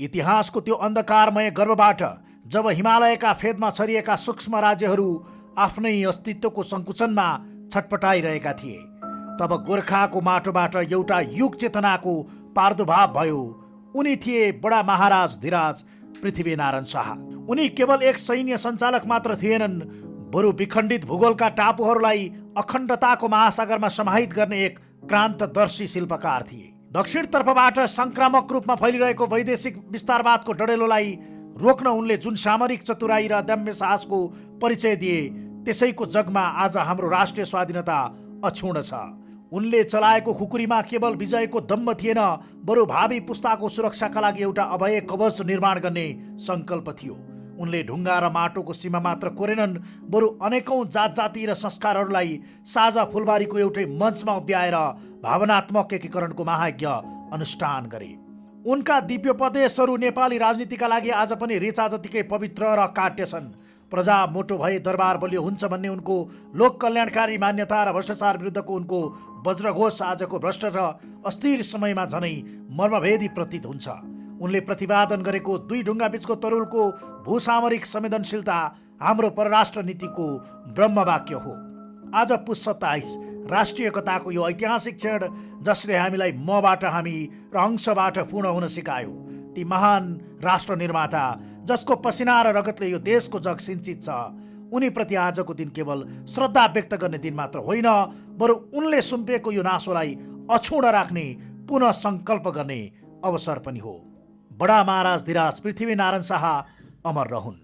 इतिहासको त्यो अन्धकारमय गर्भबाट जब हिमालयका फेदमा छरिएका सूक्ष्म राज्यहरू आफ्नै अस्तित्वको सङ्कुचनमा छटपटाइरहेका थिए, तब गोर्खाको माटोबाट एउटा युग चेतनाको प्रादुर्भाव भयो। उनी थिए बडा महाराज धीराज पृथ्वीनारायण शाह। उनी केवल एक सैन्य सञ्चालक मात्र थिएनन्, बरु विखण्डित भूगोलका टापुहरूलाई अखण्डताको महासागरमा समाहित गर्ने एक क्रान्तदर्शी शिल्पकार थिए। दक्षिणतर्फबाट संक्रामक रूपमा फैलिरहेको वैदेशिक विस्तारवादको डडेलोलाई रोक्न उनले जुन सामरिक चतुराई र दम्य साहसको परिचय दिए, त्यसैको जगमा आज हाम्रो राष्ट्रिय स्वाधीनता अक्षुण्ण छ। उनले चलाएको खुकुरीमा केवल विजयको दम्भ थिएन, बरु भावी पुस्ताको सुरक्षाका लागि एउटा अभय कवच निर्माण गर्ने सङ्कल्प थियो। उनले ढुङ्गा र माटोको सीमा मात्र कोरेनन्, बरु अनेकौं जात जाति र संस्कारहरूलाई साझा फुलबारीको एउटै मञ्चमा उभ्याएर भावनात्मक एकीकरणको महायज्ञ अनुष्ठान गरे। उनका दिव्योपदेशहरू नेपाली राजनीतिका लागि आज पनि ऋचा जतिकै पवित्र र काट्य छन्। प्रजा मोटो भए दरबार बलियो हुन्छ भन्ने उनको लोक कल्याणकारी मान्यता र भ्रष्टाचार विरुद्धको उनको वज्रघोष आजको भ्रष्ट र अस्थिर समयमा झनै मर्मभेदी प्रतीत हुन्छ। उनले प्रतिपादन गरेको दुई ढुङ्गा बीचको तरुलको भूसामरिक संवेदनशीलता हाम्रो परराष्ट्र नीतिको ब्रह्मवाक्य हो। आज पुस 27 राष्ट्रिय एकताको यो ऐतिहासिक क्षण, जसले हामीलाई मबाट हामी र अंशबाट पूर्ण हुन सिकायो। ती महान राष्ट्र निर्माता जसको पसिना र रगतले यो देशको जग सिञ्चित छ, उनीप्रति आजको दिन केवल श्रद्धा व्यक्त गर्ने दिन मात्र होइन, बरु उनले सुम्पिएको यो नासोलाई अक्षुण्ण राख्ने पुनः सङ्कल्प गर्ने अवसर पनि हो। बडा महाराज धीराज पृथ्वीनारायण शाह अमर रहून्।